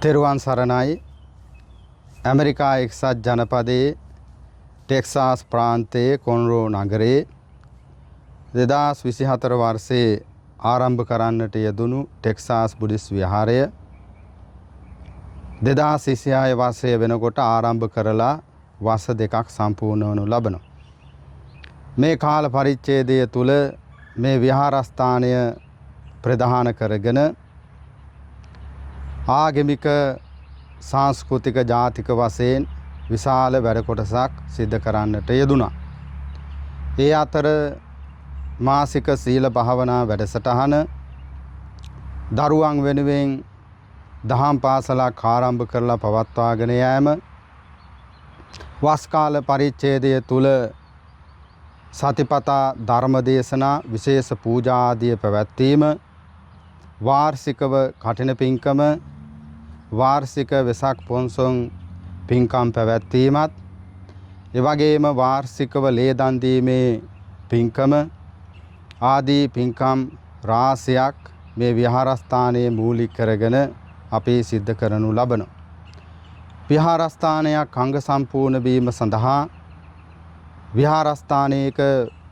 තෙරුවන් සරණයි. ඇමරිකා එක්සත් ජනපදයේ ටෙක්සාස් ප්‍රාන්තයේ කොන්රෝ නගරයේ 2024 වර්ෂයේ ආරම්භ කරන්නට යෙදුණු ටෙක්සාස් බුද්දිස් විහාරය 2026 වර්ෂය වෙනකොට ආරම්භ කරලා වර්ෂ දෙකක් සම්පූර්ණ වනු ලබනවා. මේ කාල පරිච්ඡේදය තුල මේ විහාරස්ථානය ප්‍රධාන කරගෙන ආගමික, සංස්කෘතික, ජාතික වශයෙන් විශාල වැඩ කොටසක් සිද්ධ කරන්නට යෙදුණා. ඒ අතර මාසික සීල භාවනා වැඩසටහන, දරුවන් වෙනුවෙන් දහම් පාසලක් ආරම්භ කරලා පවත්වාගෙන යෑම, වස් කාල පරිච්ඡේදය තුල සතිපතා ධර්ම දේශනා, විශේෂ පූජා ආදිය පැවැත්වීම, වාර්ෂිකව කඨින පින්කම, වාර්ෂික වෙසක් පොන්සොන් පින්කම් පැවැත්වීමත්, එවැගේම වාර්ෂිකව ලේ දන් දීමේ පින්කම ආදී පින්කම් රාශියක් මේ විහාරස්ථානයේ මූලික කරගෙන අපි සිද්ධ කරනු ලබනවා. විහාරස්ථානයක් අංග සම්පූර්ණ වීම සඳහා විහාරස්ථානයක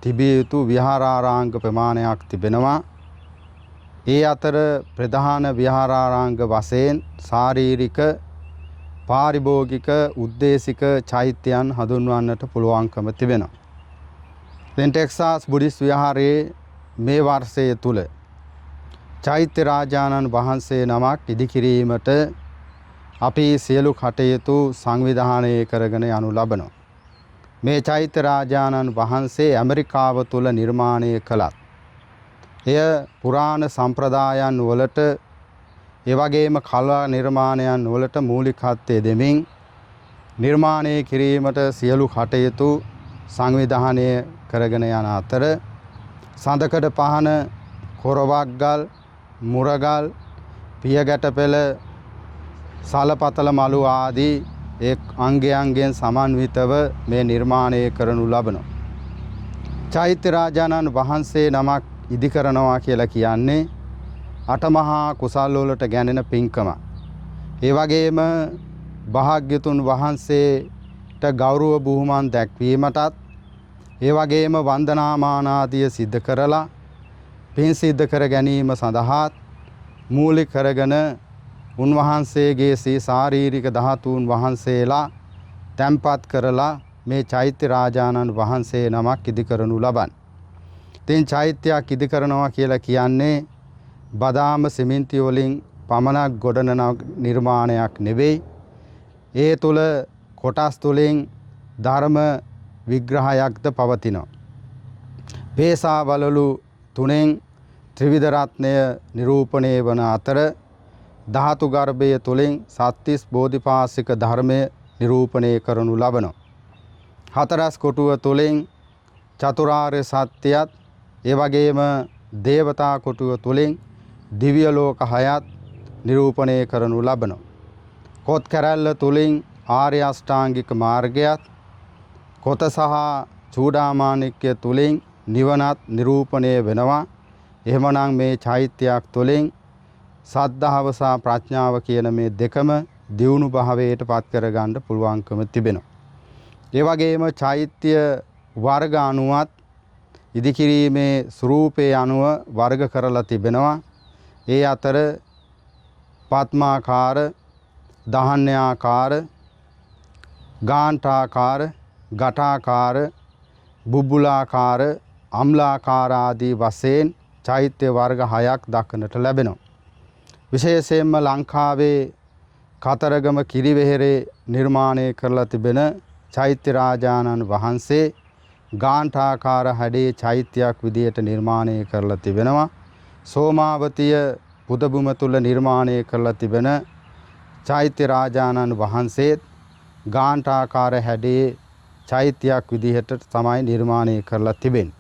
තිබිය යුතු විහාරාරාංග ප්‍රමාණයක් තිබෙනවා. ඒ අතර ප්‍රධාන විහාරාරාංග වශයෙන් ශාරීරික, පාරිභෝගික, උද්දේශික චෛත්‍යයන් හඳුන්වන්නට පුළුවන්කම තිබෙනවා. දැන් ටෙක්සාස් බුද්දිස් විහාරයේ මේ වර්ෂය තුල චෛත්‍ය රාජානන් වහන්සේ නමක් ඉදිකිරීමට අපි සියලු කටයුතු සංවිධානය කරගෙන යනු ලබනවා. මේ චෛත්‍ය රාජානන් වහන්සේ ඇමරිකාව තුල නිර්මාණය කළත් එය පුරාණ සම්ප්‍රදායන් වලට, ඒ වගේම කලා නිර්මාණයන් වලට මූලිකත්වය දෙමින් නිර්මාණය කිරීමට සියලු කටයුතු සංවිධානය කරගෙන යන අතර සඳකඩ පහන, කොරවක්ගල්, මුරගල්, පියගැටපෙළ, සලපතල මලු ආදී ඒ අංගයන්ගෙන් සමන්විතව මේ නිර්මාණය කරනු ලබනවා. චෛත්‍ය රාජානන් වහන්සේ නමක් ඉදි කරනවා කියලා කියන්නේ අටමහා කුසල් වලට ගැනෙන පින්කම. ඒ වගේම භාග්‍යතුන් වහන්සේට ගෞරව බුහුමන් දැක්වීමටත්, ඒ වගේම වන්දනාමාන ආදිය සිද්ධ කරලා පින් සිද්ධ කර ගැනීම සඳහාත් මූලික කරගෙන උන්වහන්සේගේ සී ශාරීරික ධාතුන් වහන්සේලා තැන්පත් කරලා මේ චෛත්‍ය රාජානන් වහන්සේ නමක් ඉදි කරනු ලබන්. ඉතින් චෛත්‍යයක් ඉදි කරනවා කියලා කියන්නේ බදාම සිමෙන්ති වලින් පමණක් ගොඩනන නිර්මාණයක් නෙවෙයි. ඒ තුල කොටස් තුලින් ධර්ම විග්‍රහයක්ද පවතිනවා. පේසාවලලු තුනෙන් ත්‍රිවිධ රත්නය නිරූපණය වන අතර ධාතු ගර්භය තුලින් සත්‍තිස් බෝධිපාශික ධර්මය නිරූපණය කරනු ලබනවා. හතරස් කොටුව තුලින් චතුරාර්ය සත්‍යයත්, ඒ වගේම දේවතා කොටුව තුලින් දිව්‍ය ලෝක හයත් නිරූපණය කරනු ලබනවා. කොත් කැරැල්ල තුලින් ආර්ය අෂ්ටාංගික මාර්ගයත්, කොත සහ චූඩාමාණික්‍ය තුලින් නිවනත් නිරූපණය වෙනවා. එහෙමනම් මේ චෛත්‍යයක් තුලින් සද්ධාව සහ ප්‍රඥාව කියන මේ දෙකම දියුණු භාවයට පත් කරගන්න පුළුවන්කම තිබෙනවා. ඒ වගේම චෛත්‍ය වර්ග අනුවත් ඉදිකිරීමේ ස්වරූපයේ අනුව වර්ග කරලා තිබෙනවා. ඒ අතර පద్මාකාර, දහන්‍යාකාර, ගාන්ඨාකාර, ඝටාකාර, බුබුලාකාර, අම්ලාකාර ආදී වශයෙන් චෛත්‍ය වර්ග හයක් දක්නට ලැබෙනවා. විශේෂයෙන්ම ලංකාවේ කතරගම කිරිවෙහෙරේ නිර්මාණය කරලා තිබෙන චෛත්‍ය රාජානන් වහන්සේ ගාන්ඨාකාර හැඩයේ චෛත්‍යයක් විදියට නිර්මාණය කරලා තිබෙනවා. සෝමාවතිය පුදබුම තුල නිර්මාණය කරලා තිබෙන චෛත්‍ය රාජානන් වහන්සේත් ගාන්ඨාකාර හැඩයේ චෛත්‍යයක් විදිහට තමයි නිර්මාණය කරලා තිබෙන්නේ.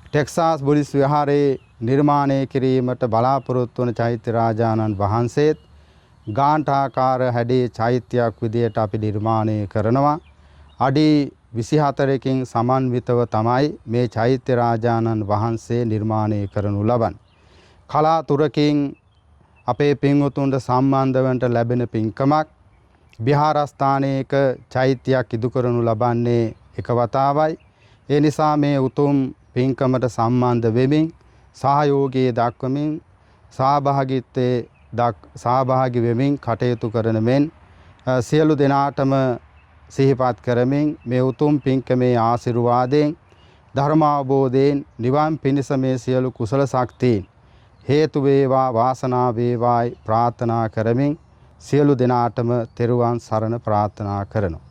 ටෙක්සාස් බුද්දිස් විහාරයේ නිර්මාණය කිරීමට බලාපොරොත්තු වන චෛත්‍ය රාජානන් වහන්සේත් ගාන්ඨාකාර හැඩයේ චෛත්‍යයක් විදිහට අපි නිර්මාණය කරනවා. අඩි 24කින් සමන්විතව තමයි මේ චෛත්‍ය රාජානන් වහන්සේ නිර්මාණය කරනු ලබන්නේ. කලාතුරකින් අපේ පින්වතුන්ට සම්බන්ධ වන්නට ලැබෙන පින්කමක්. විහාරස්ථානයක චෛත්‍යයක් ඉදු කරනු ලබන්නේ එක වතාවයි. ඒ නිසා මේ උතුම් පින්කමට සම්බන්ධ වෙමින් සහයෝගයේ දක්වමින් සහභාගීත්වයේ සහභාගී වෙමින් කටයුතු කරන මෙන් සියලු දෙනාටම සිහිපත් කරමින් මේ උතුම් පින්කමේ ආශිර්වාදයෙන් ධර්මාවබෝධයෙන් නිවන් පිණිස මේ සියලු කුසල ශක්තීන් හේතු වේවා වාසනාව වේවායි ප්‍රාර්ථනා කරමින් සියලු දෙනාටම තෙරුවන් සරණ ප්‍රාර්ථනා කරනවා.